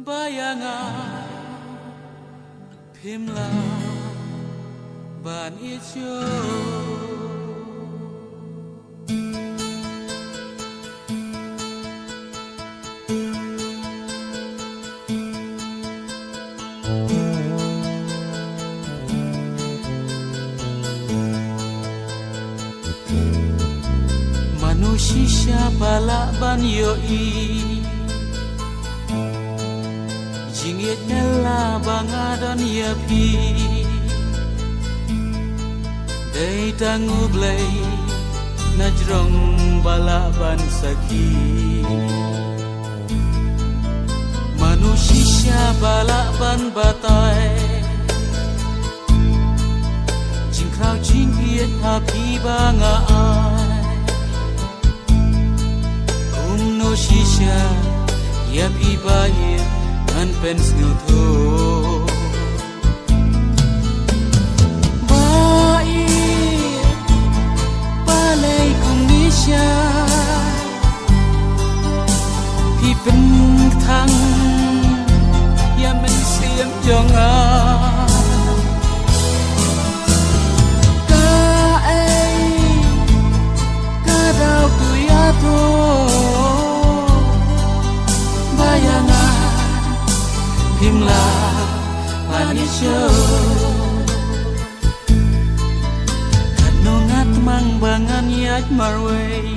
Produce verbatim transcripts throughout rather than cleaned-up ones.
Ba ïa nga phim lah ban ïeit shuh. Mano shisha ba lah ban ïohi jingïeit ne la ba nga don ïa phi. Dei tang U Blei na jrong ba lah ban sakhi. Mano shisha ba lah ban batai jingkhraw jingïeit ha phi ba nga ai. Kumno shisha ïa phi ba ïeit ngan pynsngewthuh. Ba ïeit, balei kumne shisha phi pynkthang ïa mynsiem jong nga. Kaei ka daw tu ïa tu ba ïa nga phim lah ban ïeit shuh. Katno nga tmang ba ngan ïaid marwei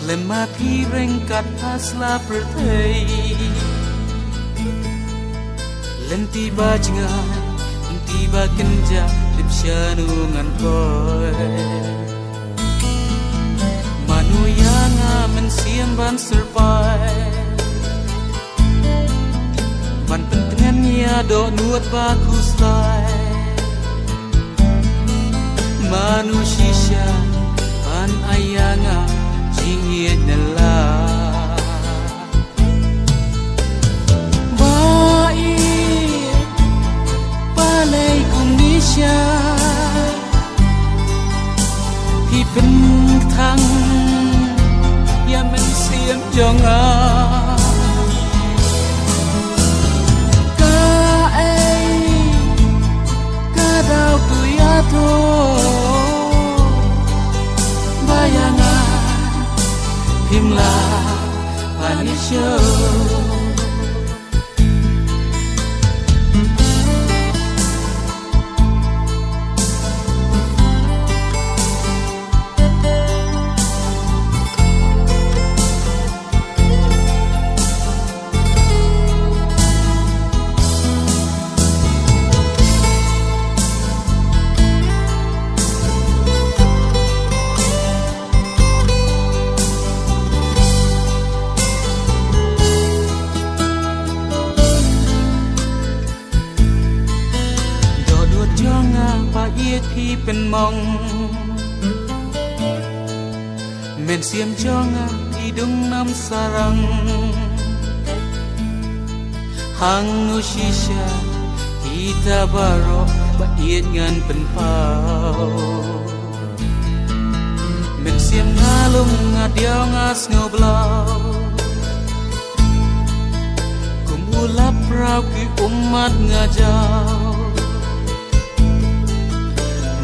lem ma phi ryngkat ha sla pyrthei. Lynti ba jngai, lynti ba kynjah, tip shano ngan poi. Mano ïa nga mynsiem ban syrpai, ban pyntngen ïa dohnud ba khuslai. Mano shisha ban ai ïa nga jingïeit ne la. Ba ïeit, balei kumne shisha phi pynkthang ïa mynsiem jong nga. Kaei ka daw tu ïa tu ba ïa nga phim lah ban ïeit shuh. Dohnud jong nga ba ïeit phi pynmong, mynsiem jong nga i dung nam sarang. Hangno shisha kita baroh ba ïeit ngan pynpaw. Mynsiem nga lung, nga diaw, nga sngewblaw. Kum u lappraw ki ummat nga jaw.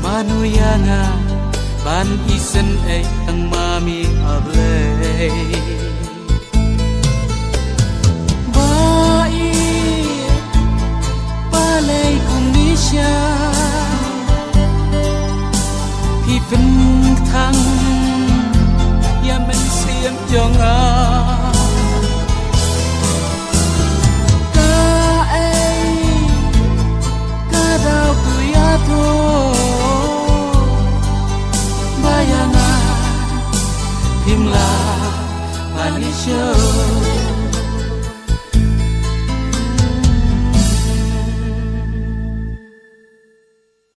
Mano ïa nga ban isynei tang ma me, A Blei. Ba ïeit, balei kumne shisha phi pynkthang ïa mynsiem jong nga. Kaei ka daw tu ïa tu